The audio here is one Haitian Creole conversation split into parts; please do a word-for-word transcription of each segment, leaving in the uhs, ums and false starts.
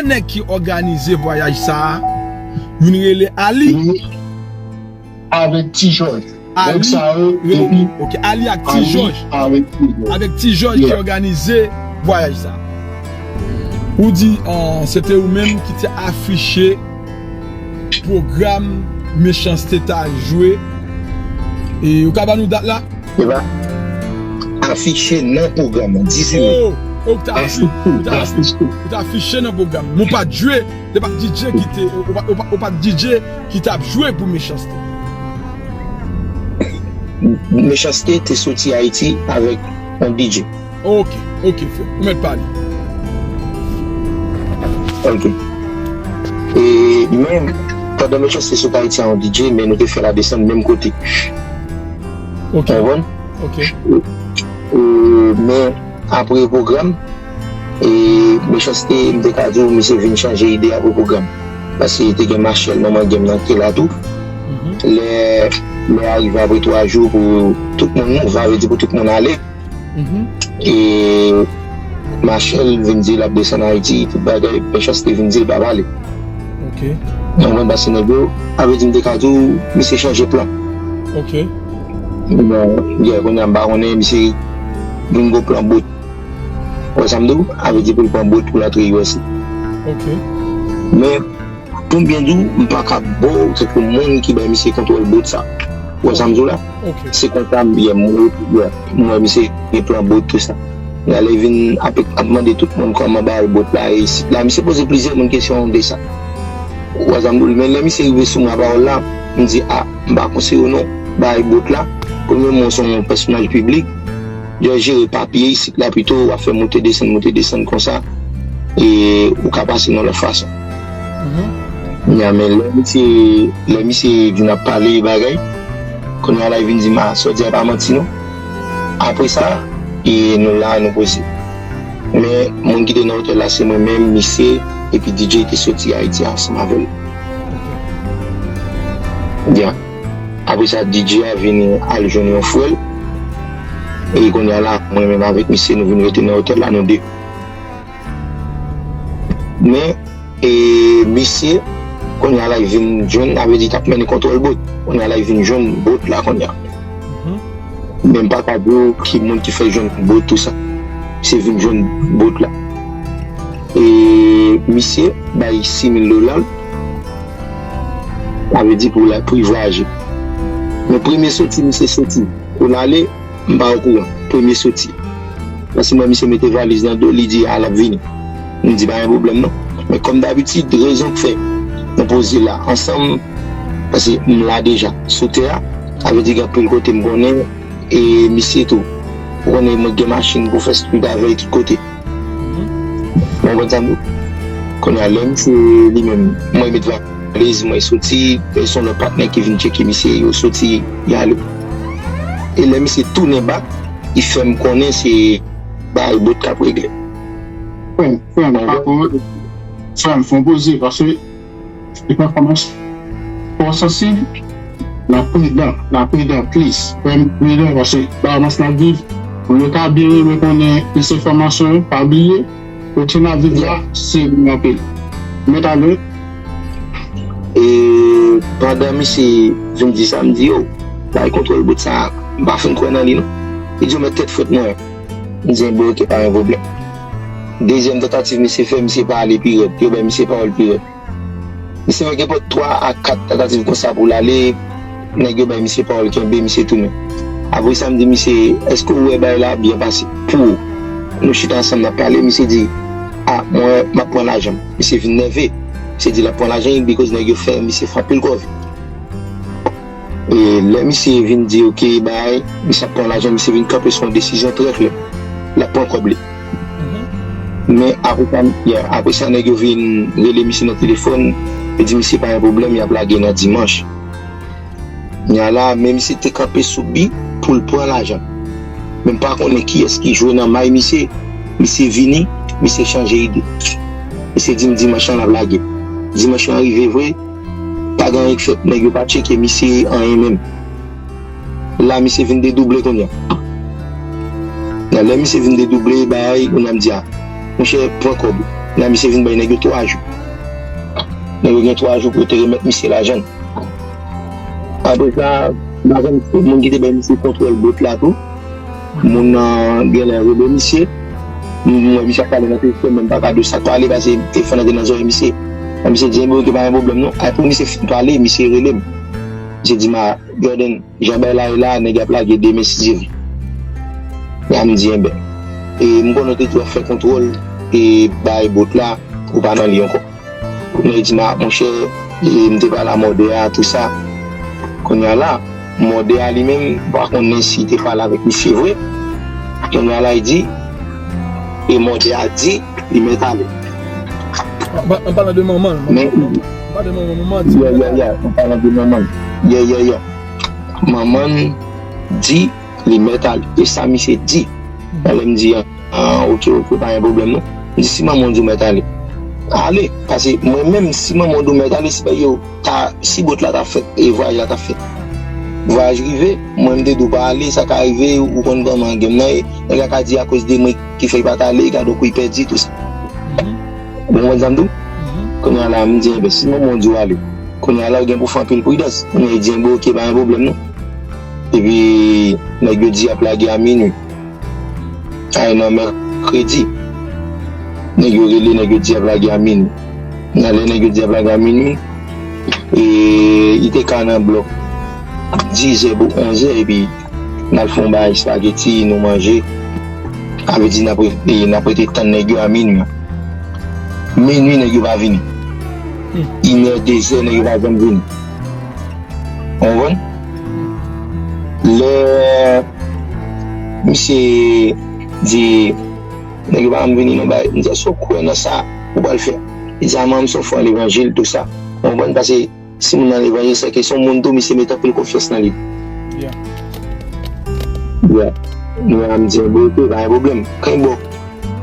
nèg ki òganize vwayaj sa a, youn rele Ali. Wi, avèk Ti Jòj. Nèg sa yo, epi Ok, Ali ak Ti Jòj. Avèk Ti Jòj ki òganize vwayaj sa. Ou di se te ou menm ki te afiche pwogram Mechanste ta jwe. E ou ka ban nou dat la? Eba, afiche nan pwogram nan, dizuit me. Oh, ou te afiche nan pwogram. Men ou pa t jwe, se pa t D J ki te, ou pa t D J ki t ap jwe pou Mechanste. Mechanste te soti Ayiti avèk yon D J. Ok, ok, frè. Ou mèt pale. Ok. E men, pandan Mechanste sot Ayiti a yon D J, men nou te fè l a desann menm kote. Ok. Ou konprann? Ok. E, men, apre pwogram, e, Mechanste, m te ka di w, misye vin chanje ide apre pwogram. Paske te gen Machèl, manman gen m nan ki te la tou. Lè, lè a rive apre twa jou pou tout moun move, sa vle di pou tout moun ale. E Machèl vin di l ap desann Ayiti, tout bagay, Mechanste vin di l pa pale. Ok. Mwen konn pase nèg yo, avè di m te ka di w, misye chanje plan. Ok. Bon, yeah, kounye a m pa konnen, misye vin gon plan bot. Wè sa m di w? Avè di pou l pran bot pou l antre U S A. Ok. Men, Pou m byen di w, m pa ka ba w tankou moun ki bay misye kontwòl bot sa. Ou wè sa m di w la? Se konsa m byen, m wè, m wè misye gen plan bot tou sa. Lè l vin ap, ap mande tout moun kòman bagay bot la ye isit la, misye poze plizyè moun kesyon de sa. Ou wè sa m di w? Men lè misye rive sou mwen a pawòl la, m di, a, m pa konseye w non. Bagay bot la, premyèman, w se yon pèsonaj piblik, yo jere papye isit la pito, w ap fè moute desann, moute desann konsa, e ou ka pase nan lòt fason. Kounye a, men lè misye, lè misye vin ap pale bagay, kounye a la, li vin di m, a, sa w di a pa manti non. Apre sa, e nou la, nou poze. Men, moun ki te nan otèl la, se mwen menm, misye, epi D J te soti Ayiti ansanm avè l. Ya. Apre sa, D J a vini al jwenn yon frè l. E kounye a la, mwen menm avèk misye, nou vin rete nan otèl la, nou de. Men, e, misye, kounye a la, li vin jwenn, sa vle di, t ap mennen kontwòl bot. Kounye a la, li vin jwenn bot la, kounye a. Men m pa ka di w ki moun ki fè jwenn bot, tou sa. Misye vin jwenn bot la. E misye bay sis mil dola. Sa vle di pou l, pou l vwayaje. Men premye soti, misye soti. Pou l ale, m pa okouran. Premye soti. Paske m wè misye mete valiz nan do, li di, a, l ap vini. M di, pa gen pwoblèm non. Men kòm dabitid, rezon k fè nou poze la ansanm, paske m la deja, sou tè a, sa vle di gen anpil kote m konnen, e misye tou. Ou konnen mwen gen machin pou fè street avè l tout kote. Ou konprann sa m di w? Kounye a, lè misye li menm, mwen met valiz, mwen soti, se yon lòt patnè ki vin tcheke misye, yo soti, y ale. E lè misye tounen back, li fè m konnen se bagay bot k ap regle. Frè m, frè m, pa pran, frè m, fè yon poze, paske se pèfòmans twò sansib, n ap pridan, n ap pridan plis. Frè m, pridan, paske pa nan sa n ap viv, pou yo ta byen renmen konnen plis enfòmasyon yo, pa bliye, kote n ap viv la, serye anpil. Mèt ale. E pandan misye vin di sa, m di, yo, bay kontwòl bot sa, m pa fin kwè nan li non. Li di, yo, mèt tèt frèt mwen. M di, enben, oke, pa gen pwoblèm. Dezyèm tantativ misye fè, misye pa ale pi rèd. Yo bay misye pawòl pi rèd. Misye fè gen pòt twa a kat tantativ konsa pou l ale, nèg yo bay misye pawòl kenbe, misye tounen. Apre sa, m di misye, èske w wè bagay la ap byen pase pou ou? Nou chita ansanm, n ap pale, misye di, a, mwen, m ap pran lajan m. Misye vin nève. Misye di l ap pran lajan li, because nèg yo fè misye fè anpil kòve. E lè misye vin di, oke, bay, misye ap pran lajan, misye vin kanpe sou yon desizyon trè klè. L ap pran kòb li. Men apre sa, yeah, apre sa, nèg yo vin rele misye nan telefòn, yo di misye pa gen pwoblèm, y ap lage nan dimanch. Nya la, men misye te kanpe sou bi pou l pran lajan. Men m pa konnen kiyès ki jwe nan may misye. Misye vini, misye chanje ide. Misye di m dimanch lan l ap lage. Dimanch lan rive vre, pa gen anyen k fèt, nèg yo pa tcheke misye anyen menm. La, misye vin dedouble kounye a. Nan lè misye vin dedouble, bay, kounye a m di a, monchè, pran kòb ou. Kounye a misye vin bay nèg yo twa jou. Nèg yo gen twa jou pou yo te remèt misye lajan l. Apre sa, m pa konn si moun ki te bay misye kontwòl bòt la tou. Moun nan genlè rele misye. M wè misye ap pale nan telefòn, men m pa ka di w sa k pale, paske telefòn nan te nan zòrèy misye. Lè misye di, "Ebyen, oke, pa gen pwoblèm non." Apre misye fin pale, misye rele m. Misye di m, "A, Jordan, jan bagay la ye la, nèg y ap lage demen si Dye vle." Epi m di, "Enben." E m konnen w te dwe fè kontwòl e bay bòt la, ou pa nan li ankò. Kounye a, li di m, "A, monchè, e, m te pale a mòdè a, tou sa." Kounye a la, mòdè a li menm, m pa konnen si li te pale avèk misye vre. Kounye a la, li di, e mòdè a di, li mèt ale. An pa-, an palan de manman l, men, an palan de manman, manman di li mèt ale. Yeah, yeah, yeah, an palan de manman l. Yeah, yeah, yeah. Manman l di, li mèt ale. E sa misye di. Mwen, lè m di, "Ah, oke, oke, pa gen pwoblèm non." M di, "Si manman w di w mèt ale, ale." Paske mwen menm, si manman w di w mèt ale, si bagay yo ta, si bòt la ta fèt, e vwayaj la ta fèt. Vwayaj rive, mwen m te di w pa ale, sa ka rive, ou konn kòman gen m nan ye, nèg la ka di akoz de mwen ki fè l pa t ale, gade yon kou li pèdi, tou sa. Ou konprann sa m di w? Kounye a la, m di, "Enben, si manman w di w ale, kounye a la, ou gen pou fè anpil pridans." Kounye a, li di, "Enben, oke, pa gen pwoblèm non." Epi, nèg yo di y ap lage a minui. Ay nan mèkredi. Nèg yo rele, nèg yo di y ap lage a minui. Nan lè nèg yo di y ap lage a minui, e, li te ka nan blòk dizè pou onzè, epi n al fè yon bagay espageti, nou manje. Sa vle di n ap re-, e, n ap rete tann nèg yo a minui. Minui, nèg yo pa vini. Inè, dezè, nèg yo pa janm vini. Ou konprann? Lè misye di, "Nèg yo pa janm vini non, bay." M di, "Èske w kwè nan sa ou pral fè?" Li di, "A, mwen, m se yon fwa levanjil, tou sa." Ou konprann? Paske si moun nan levanjil, se ke se yon moun tou, misye mete anpil konfyans nan li. Yeah. Yeah. Mwen, m di, "Bon, oke, pa gen pwoblèm." Kanybò,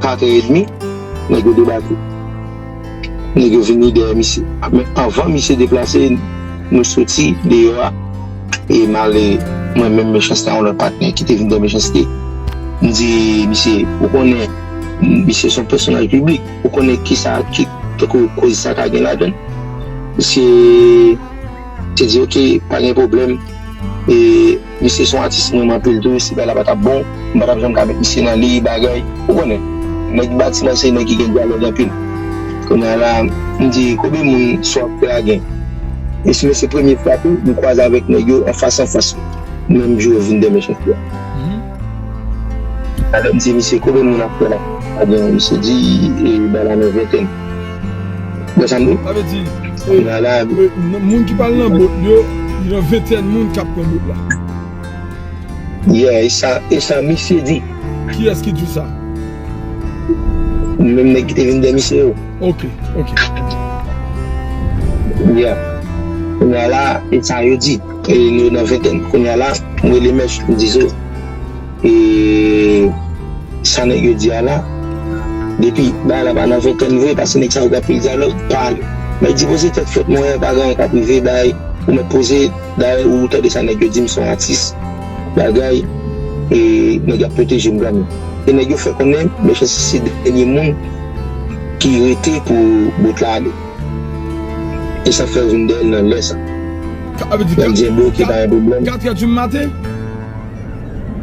katrè edmi, nèg yo debake. Nèg yo vini dèyè misye. Men anvan misye deplase, nou soti deyò a. E m ale, mwen menm, Mechanste a, yon lòt patnè ki te vin dèyè Mechanste. M di, "Misye, ou konnen, misye se yon pèsonaj piblik. Ou konnen kisa ki, tankou koze sa ka gen ladan l?" Misye te di, "Oke, pa gen pwoblèm." E misye se yon atis m renmen anpil tou, si bagay la pa t ap bon, m pa t ap janm ka met misye nan li, bagay. Ou konnen, nèg batiman se nèg ki gen dyalòg anpil. Kounye a la, m di, "Konbyen moun sa w ap fè a gen?" E si se premye fwa tou, m kwaze avèk nèg yo anfas anfas, menm jou yo vin dèyè Mechanste a. Alò, m di, "Misye, konbyen moun ap fè la?" Misye di, "E, bagay la nan ventèn." Wè sa m di? Sa vle di, e, la, la, e, nan, moun ki pral nan bòt yo, li nan ventèn moun k ap pran bòt la. Yeah, e sa, e sa misye di. Kiyès ki di w sa? Menm nèg ki te vin dèyè misye yo. Ok, ok. Yeah. Kounye a la, e sa yo di. E nou nan ventèn. Kounye a la, m rele Mèch, m di, "Zo, e sa nèg yo di a la, depi bagay la pa nan ventèn vre, paske nèg sa yo gen anpil dyalòg, pa ale." Mèch di, "Poze tèt frèt, monchè, pa gen anyen k ap rive, bay, ou mèt poze, dayè, ou tande sa nèg yo di, m se yon atis, bagay, e nèg ap pwoteje m kanmenm." E nèg yo fè konnen, Mèch se dènye moun ki rete pou bòt la ale. E sa fè vin dèyè l nan lè sa. Ka-, sa vle di, lè m di, "Bon, ok, pa gen pwoblèm." Katrè di maten?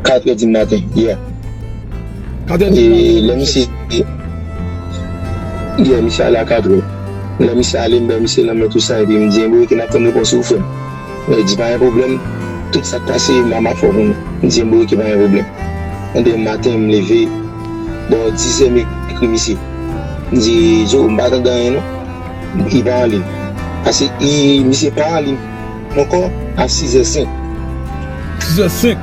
Katrè di maten, yeah. Katrè di maten. E lè misye, yeah, misye ale a katrè. Lè misye ale, m bay misye lanmen tou sa, epi m di, "Bon, ok, n ap tann repons ou, frè m." Li di, "Pa gen pwoblèm, tout sa k pase, m a, m a fè w konnen." M di, "Bon, ok, pa gen pwoblèm." Demen maten, m leve, bò dizè m ekri misye. M di, "Zo, m pa tande anyen non." Li pa an liy. Paske li, misye pa an liy ankò a sizè senk. Sizè senk?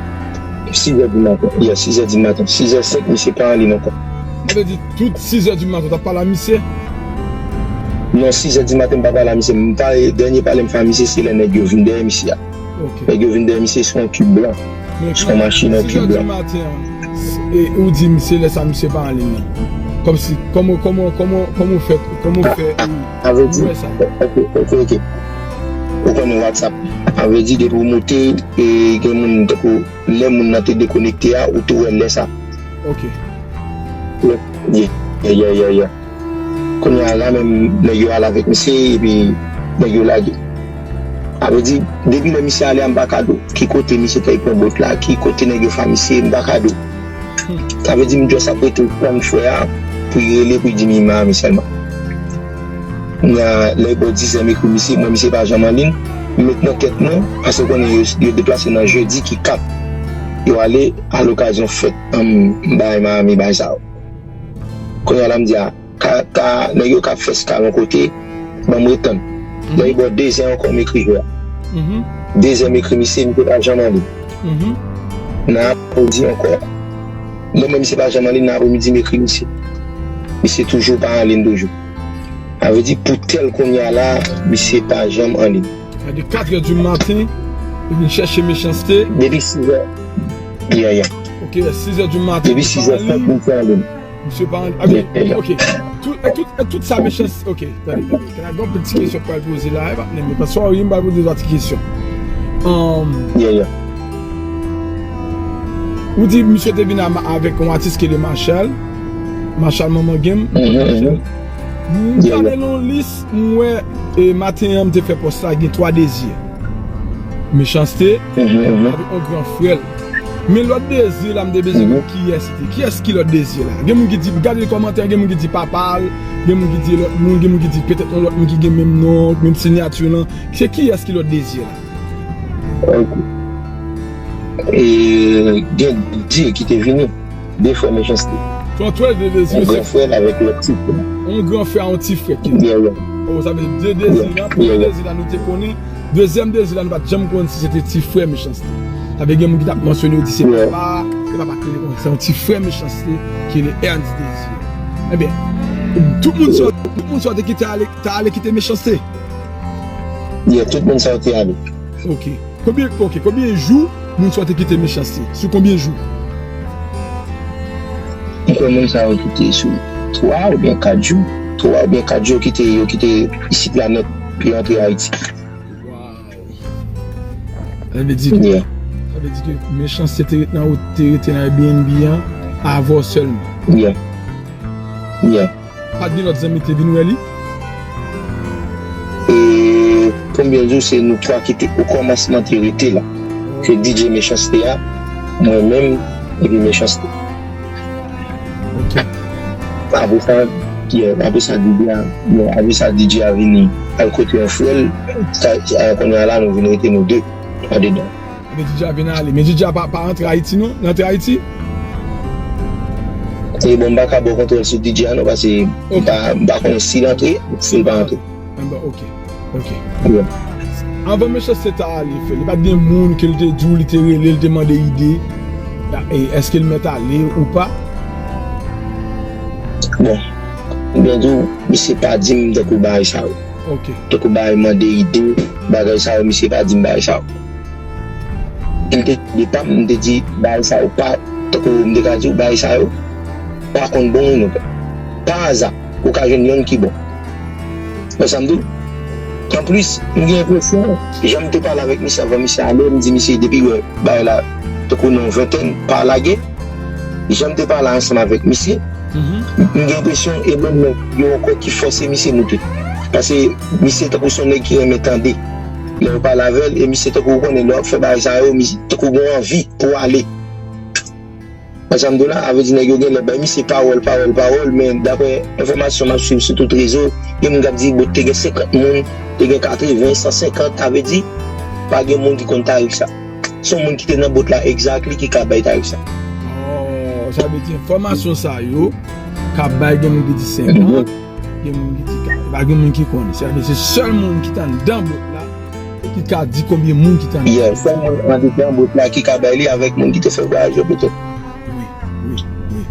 Sizè di maten. Yeah, sizè di maten. Sizè senk, misye pa an liy ankò. Sa vle di tout sizè di maten, w t ap pale a misye? Non, sizè di maten, m pa pale a misye. M pale, dènye pale m fè a misye, se lè nèg yo vin dèyè misye a. Ok. Nèg yo vin dèyè misye sou yon kib blan. Sou yon machin, yon kib blan. Sizè di maten an, e, ou di misye lè sa misye pa an liy nan. Kòmsi, kòman, kòman, kòman, kòman w fè, kòman w fè, e, ou wè sa? Ok, ok, ok. Ou konnen WhatsApp. Sa vle di, depi w moute, e, gen moun, tankou, lè moun nan te dekonekte a, ou tou wè lè sa. Ok. Yeah, yeah, yeah, yeah. Kounye a la menm, nèg yo ale avèk misye, epi nèg yo lage. Sa vle di, depi lè misye ale a, m pa ka di w ki kote misye t al pran bòt la, ki kote nèg yo fè misye, m pa ka di w. Sa vle di, m just ap rete tann frè a, pou l rele, pou l di m li Miami sèlman. Kounye a, lè bò dizè m ekri misye, m wè misye pa janm anliy, m met nan tèt mwen, paske w konnen yo, yo deplase nan jedi ki kat. Yo ale a lokazyon fèt, um, bay Miami, bay sa yo. Kounye a la, m di, a, ka, ka, nèg yo ka fè eskal yon kote, ban m ret tann. Lè bò dezè ankò, m ekri jwè a. Dezè m ekri misye, misye pa janm anliy. Nan apremidi ankò, mwen menm misye pa janm anliy, nan apremidi m ekri misye. Misye toujou pa anliy toujou. Sa vle di pou tèl kounye a la, misye pa janm anliy. Sa vle di katrè di maten, ou vin chèche Mechanste. Depi sizè. Yeah, yeah. Ok, sizè di maten, depi sizè fèt, misye anliy. Misye pa anliy. Ok, ok. Tout, e tout, e tout sa Mechanste. Ok, tande, tande. Gen anpil ti kesyon pou al poze la, e pa, men pa swa wi, m pa poze yon ti kesyon. Um, yeah, yeah. Ou di misye te vin a, avèk yon atis ki rele Machal. Machal Manman Game. M gade nan yon lis, m wè, e, maten an, m te fè pòs la, gen twa Dezi. Mechanste, avèk yon gran frè l. Men lòt Dezi la, m te bezwen konn kiyès li te. Kiyès ki lòt Dezi la? Gen moun ki di, gade nan kòmantè, gen moun ki di papa l, gen moun ki di lòt moun, gen moun ki di petèt yon lòt moun ki gen menm non, menm siyati lan. Se kiyès ki lòt Dezi la? Ok. E, gen de ki te vini, de frè Mechanste. Yon twèl de Dezi, yon gran frè l avèk lòt ti frè. Yon gran frè, yon ti frè ki. Yeah, yeah. Oh, sa vle di de Dezi la, premye Dezi la nou te konnen, dezyèm Dezi la nou pa t janm konn si se te ti frè Mechanste. Sa vle gen moun ki t ap mansyone, yo di se papa, se papa ki rele konsa, se yon ti frè Mechanste ki rele Ernst Désir. Ebyen, tout moun sa, tout moun sa te kite ale, ta ale kite Mechanste. Yeah, tout moun sa yo te ale. Ok. Konbyen, ok, konbyen jou moun sa te kite Mechanste? Sou konbyen jou? M kwè moun sa yo kite sou twa oubyen kat jou. Twa oubyen kat jou yo kite, yo kite isit la nèt, yo antre Ayiti. Wow. Sa vle di ke, yeah, sa vle di ke Mechanste te ret nan, te rete nan Airbnb an avè w sèlman. Yeah. Yeah. Pa t gen lòt zanmi ki te vin wè li? E konbyen jou se nou twa ki te okòmansman te rete la? Se D J Mechanste a, mwen menm, epi Mechanste. Ok. Apre sa, yeah, apre sa, D J a, bon, apre sa, D J a vini al kote yon frè l, sa, sa, kounye a la, nou vin rete nou de, andedan. Men D J a vin ale. Men D J a pa, pa antre Ayiti, non? Li antre Ayiti? E bon, m pa ka ba w kontwòl sou D J a, non, paske m pa, m pa konnen si l antre, si l pa antre. Anba, ok. Ok. Yeah. Anvan Mechanste ta ale, frè, li pa t gen moun ke l te di w, li te rele, li te mande ide. E, èske l mèt ale ou pa? Bon, m byen di w, misye pa di m tankou bagay sa yo. Ok. Tankou bagay mande ide, bagay sa yo, misye pa di m bagay sa yo. M te depa m, m te di bagay sa yo pa, tankou m te ka di w bagay sa yo pa konn bon wi non. Pa aza, ou ka jwenn yonn ki bon. Wè sa m di w? Anplis, m gen enpresyon, jan m te pale avèk misye anvan misye ale, m di misye depi wè bagay la, tankou nan yon ventèn, pa lage, jan m te pale ansanm avèk misye, m gen enpresyon e menm nèg yo ankò ki fòse misye moute. Paske misye tankou se yon nèg ki renmen tande. Lè yo pale avè l, e misye tankou ou konnen lè w ap fè bagay sa yo, misye tankou gen yon anvi pou w ale. Wè sa m di w la, sa vle di nèg yo genlè bay misye pawòl, pawòl, pawòl, men daprè enfòmasyon m ap swiv sou tout rezo, gen moun k ap di bòt te gen senkant moun, te gen katreven, san senkant, sa vle di pa gen moun ki konn tarif sa. Se yon moun ki te nan bòt la exactly ki ka bay tarif sa. Oh, sa vle di enfòmasyon sa yo ka bay, gen moun ki di senkant, gen moun ki di ka, pa gen moun ki konnen. Sa vle di se sèl moun ki t anndan bòt la ki ka di konbyen moun ki t anndan. Yeah, sèl moun anndan bòt la ki ka bay li avèk moun ki te fè vwayaj yo petèt. Wi, wi, wi.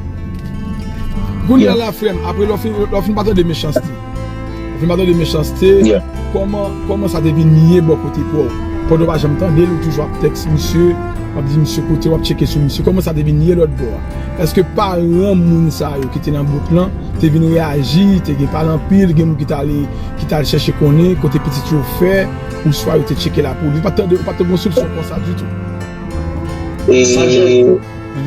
Kounye a la, frè m, apre lè w fin, lè w fin pa tande Mechanste, lè w fin pa tande Mechanste, kòman, kòman sa te vin ye bò kote pa w? Pandan w pa janm tande l, ou toujou ap tèks misye, w ap di misye kote, w ap tcheke sou misye. Kòman sa te vin ye lòt bò a? Èske paran moun sa yo ki te nan bòt lan te vin reyaji, te gen pale anpil, gen moun ki t ale, ki t al chèche konnen kote pitit yo fè, oswa yo te tcheke lapolis? Ou pa t tande, ou pa t tande yon soupson konsa ditou? E Sajès,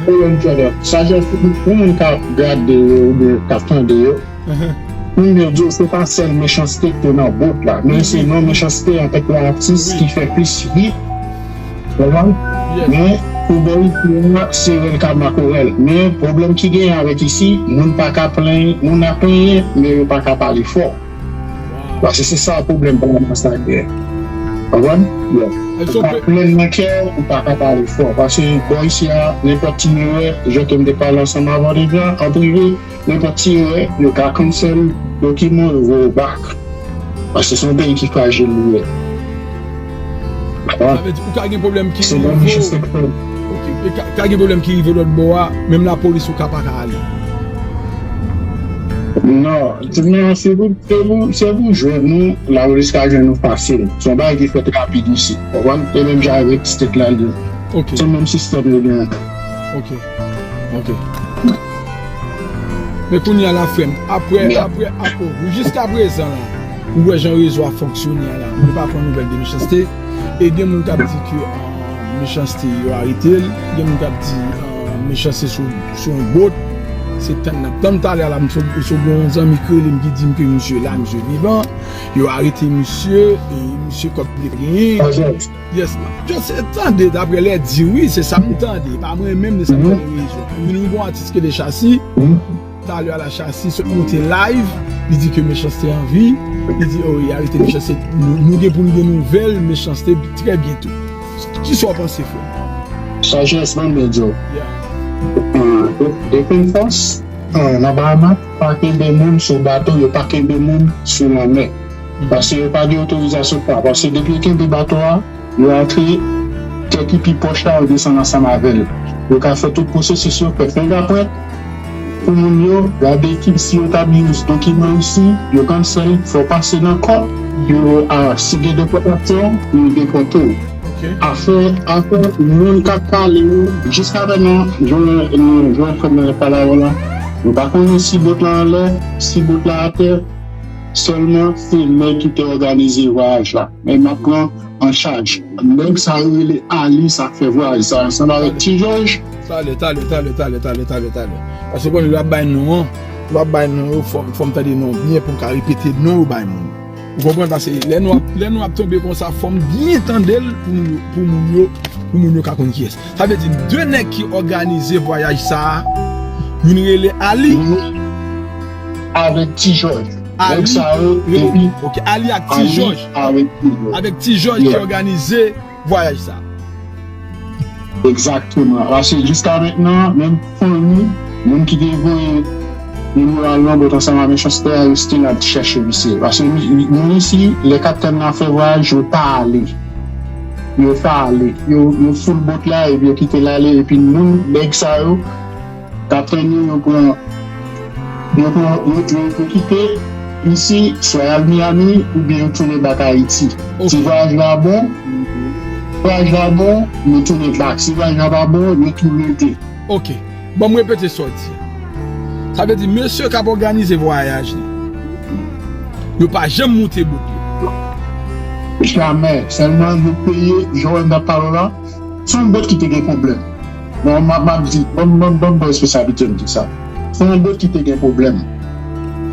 pou yon jòdè, Sajès, pou moun k ap gade yo oubyen k ap tande yo, Moun yo di w se pa sèl Mechanste ki te nan bot la, men se non Mechanste antanke atis ki fè plis hit. Konprann? Men pou bò isi a, se rèl ka makorèl. Men pwoblèm ki genyen avèk isi, moun pa ka plenyen, moun ap plenyen, men yo pa ka pale fò. Paske se sa pwoblèm pa nan sa gen. Konprann? Ou ka plenn nan kè w, ou pa ka pale fò. Paske bò isi a, nenpòt ti erè, jan ke m te pale ansanm avan deja, an prive, nenpòt ti erè, yo ka cancel dokiman, yo voye w back. Paske se yon peyi ki frajil li ye. Sa vle di, ou ka gen pwoblèm ki rive w. Ok, e ka, ka gen pwoblèm ki rive w lòt bò a, menm lapolis ou ka pa ka ale. Non, non, se pou, se pou, se pou jwenn nou, lapolis ka jwenn nou fasil. Se yon bagay ki fèt rapid isi. Ou konprann? E menm jan avèk state la li ye. Ok. Se menm sistèm yo genyen. Ok. Ok. Men kounye a la, frè m, apre, apre, apre, jiska prezan la, ou wè jan rezo a fonksyone a la. Nou pa pran nouvèl de Mechanste. E gen moun k ap di ke, ah, Mechanste yo arete l. Gen moun k ap di, ah, Mechanste sou, sou yon bot. Se tann n ap tann talè a la, m sou, sou gen yon zanmi ki rele m ki di m ke misye la, misye vivan. Yo arete misye, e misye kòb li genyen. Yes, man. Just tande, daprè lè di, wi, se sa m tande. Pa mwen menm, men sa m tande rezo. Vin yon bon atis ki rele Chasi. Talè a la Chasi sot monte live, li di ke Mechanste an vi, li di, oh, y arete Mechanste, nou, nou gen pou n gen nouvèl Mechanste trè byento. Kisa w panse, frè? Sajès, ban m di w. Yeah. Defen fòs, nan Bahamas, pa kenbe moun sou bato, yo pa kenbe moun sou lanmè. Paske yo pa gen otorizasyon pa. Paske depi yo kenbe bato a, yo antre, kèk ki pi pwòch la, yo desann ansanm avè l. Yo ka fè tout pwosesis yo, fè fingerprint pou moun yo, gade ki, si yo t ap use dokiman isi, yo cancel, fè w pase nan kòt, yo, a, si gen depòtasyon, yo depòte w. Afè, afè moun k ap pale yo, jiska mentnan, jan, jan frè m nan pale avè w la, nou pa konnen si bot la anlè, si bot la atè, sèlman se nèg ki te òganize vwayaj la. Men m ap pran an chaj. Nèg sa yo rele Ali, sa k fè vwayaj sa, ansanm avèk Ti Jòj. Talè, talè, talè, talè, talè, talè, talè. Paske w konnen lè w ap bay non an, lè w ap bay non yo, fò, fò m tande non byen pou m ka repete non yo bay moun. Ou konprann? Paske lè nou ap, lè nou ap tonbe konsa, fò m byen tande l pou moun yo, pou moun yo, pou moun yo ka konn kiyès. Sa vle di, de nèg ki òganize vwayaj sa a, youn rele Ali. Avèk Ti Jòj. Nèg sa yo, epi ok, Ali ak Ti Jòj. Avèk Ti Jòj. Avèk Ti Jòj ki òganize vwayaj sa. Egzakteman. Paske jiska mentnan, menm fanmi, moun ki te voye nimewo a nan bot ansanm avèk Mechanste a, yo still ap chèche misye. Paske moun isi, lè kaptèn nan fè vwayaj, yo pa ale. Yo pa ale. Yo, yo foul bot la, epi yo kite l ale, epi moun, nèg sa yo, kaptèn yo, yo pran, yo pran, yo, yo, yo kite isi, swa y al Miami, oubyen yo tounen bak Ayiti. Si vwayaj la bon, vwayaj la bon, yo tounen bak. Si vwayaj la pa bon, yo tou rete. Ok. Ban m repete sa w di a. Sa vle di, mesye k ap òganize vwayaj li, yo pa janm moute bot yo. Jamè. Sèlman yo peye, jan w wè m t ap pale w la, se yon bot ki te gen pwoblèm. Bon, m ap, m ap di, ban m, ban m, ban m pran responsablite m di sa. Se yon bot ki te gen pwoblèm.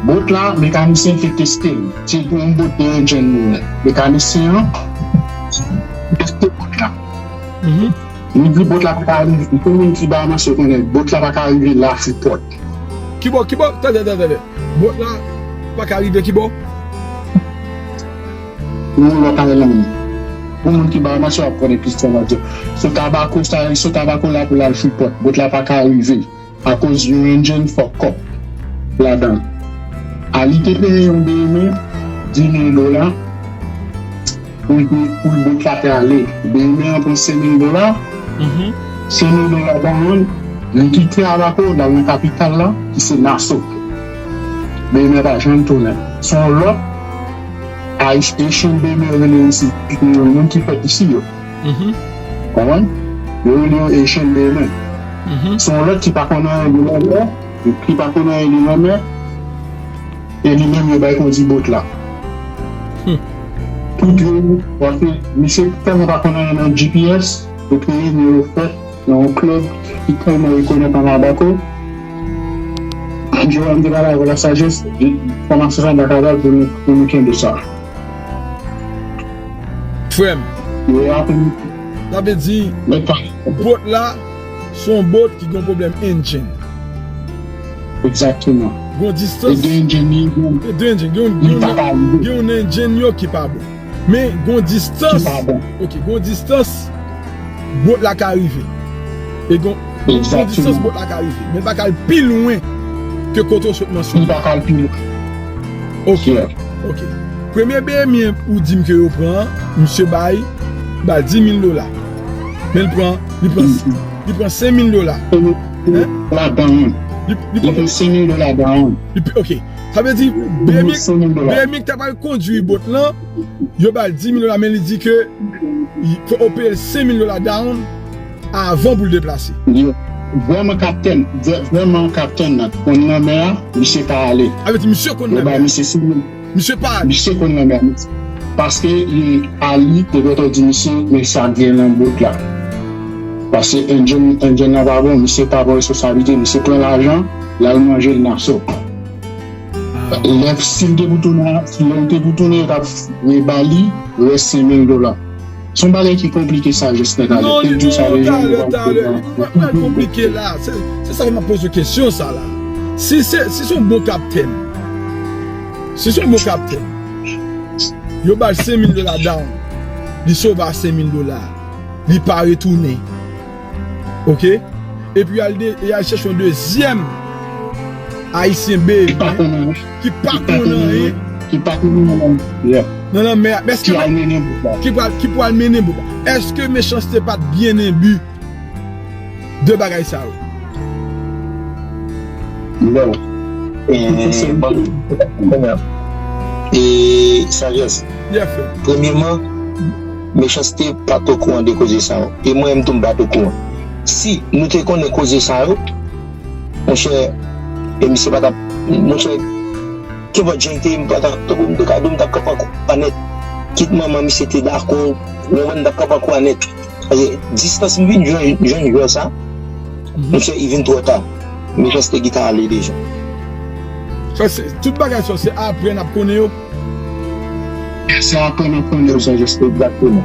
Bot la, mekanisyen te teste l. Se yon bot de enjin li ye. Mekanisyen an teste bot la. Li di bot la pa ka rive. Pou moun ki Bahamas yo konnen, bot la pa ka rive la Freeport. Kibò, kibò? Tande, tande, tande. Bot la pa ka rive kibò? Yon lòt island. Pou moun ki Bahamas yo ap konnen plis sa m ap di. Sou Tabako, sa, sou Tabako la pou l al Freeport. Bot la pa ka rive. Akoz yon engine fuck up ladan. Ali te peye yon B M W dis mil dola pou l, pou l bot la te ale. B M W an pran senk mil dola. Senk mil dola down, li kite Abaco, l al nan kapital la, ki se Nassau. B M W pa janm tounen. Se yon lòt Haitian B M W rele isi, moun ki fèt isi yo. Konprann? Yo rele yo Haitian B M W. Se yon lòt ki pa konn anyen de lanmè, ki pa konn anyen de lanmè, e li menm yo bay kondi bot la. Tout yo, paske misye tèlman pa konn anyen nan G P S, yo kreye yo fèt nan yon klèb ki tèlman rekonèt an Abaco. Jewòm te pale avè w la sajès, enfòmasyon sa m pa ka ba l pou nou, pou nou kenbe sa. Frè m, sa vle di, bòt la, se yon bòt ki gen yon pwoblèm engine. Egzakteman. Gon distans. E de engine li, gon. E de engine. Gen yon, gen yon engine yo ki pa bon. Men gon distans. Ki pa bon. Ok, gon distans bòt la ka rive. E gon, gon distans bòt la ka rive. Men l pa ka al pi lwen ke kote w sot mansyone. Li pa ka al pi lwen. Ok. Ok. Premye B M W ou di m ke yo pran an, misye bay, bay dis mil dola. Men l pran, li pran, li pran senk mil dola. Hein? Li, li pran senk mil dola down. Ok. Sa vle di, B M W, B M W ki ta pral kondui bòt lan, yo ba l dis mil dola, men li di ke fò w peye l senk mil dola down avan pou l deplase. Vrèman kaptèn, vrèman kaptèn nan konn lanmè a, misye pa ale. Sa vle di, misye konn lanmè a. Yo ba misye senk mil. Misye pa ale. Misye konn lanmè a. Paske li, a li, te gentan di misye, men sa gen nan bòt la. Paske engine, engine nan pa bon, misye pa pran responsablite, misye pran lajan, l al manje l nan so. Lè, si l te pou tounen, si lè l te pou tounen, yo t ap reba li rès senk mil dola. Se yon bagay ki konplike sa, jès nèg ale. Te di w sa deja, nou pa. Mwen konplike la. Se, se sa m ap poze kesyon sa la. Si se, si se yon bon kaptèn, si se yon bon kaptèn, yo ba l senk mil dola down, li sove a senk mil dola, li pa retounen. Ok? Epi y al, de, y al chèche yon dezyèm Ayisyen bebe ki pa konn anyen. Ki pa konn anyen. Ki pa konn anyen. Yeah. Nan lanmè a. Ki al mennen bòt la. Ki pral, ki pral mennen bòt la. Èske Mechanste pa t byen enbi de bagay sa yo? Bon. E, bon. E, Sajès. Yeah, frè. Premyèman, Mechanste pa t okouran de koze sa yo. E mwen menm tou m pa t okouran. Si nou te konnen koze sa yo, monchè, e misye pa t ap, monchè, kenpòt jan l te ye, m pa t ap, tankou m te ka di w, m t ap kanpe an kou a nèt. Kit manman misye te dakò, ou konprann, m t ap kanpe an kou a nèt. Paske distans m vin jwenn, jwenn jwè sa, monchè, li vin twò ta. Mechanste gentan ale deja. Sa se, tout bagay sa, se apre n ap konnen yo. Se apre n ap konnen yo, Sajès. Egzakteman.